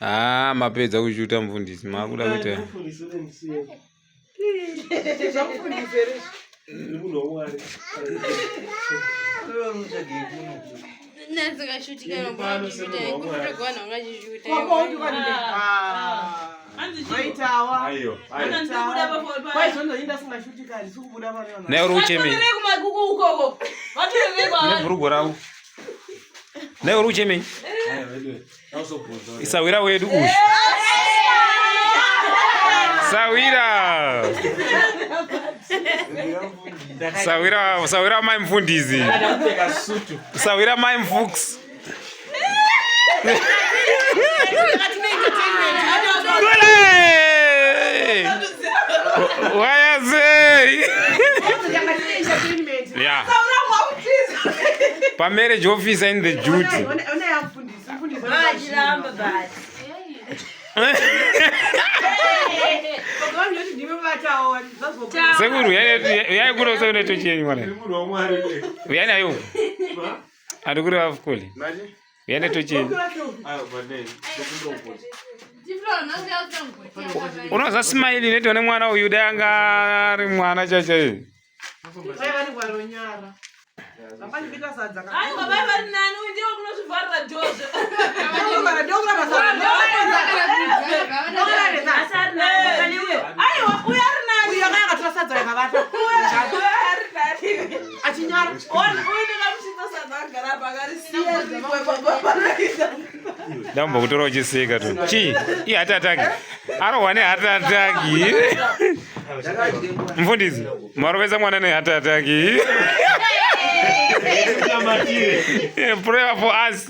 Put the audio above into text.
Ah, mapedza kushuta mufundisi, makuda kuita. Naye uri kuchemei? Nebhurugwa ravo. Naye uri kuchemei? Sawira wedu uyu. Sawira. Sawira, sawira mai mfundisi. Sawira mai mfuks. Kule! Waya sei? Yeah. Pamarriage officer in the duty. Sekuru, uyai kuno sekuru tochienyu mwana. Uyai nayo. Ari kuri vafukuli. Uyai netochienyu. Unoza smile inoitwa nemwana uyu dai anga ari mwana chaichaiye. Ndambokutora uchiseka tu. Chii? I heart attack. Arohwa ne heart attack. Mfundisi, marovesa mwana ne heart attack. Pray for us.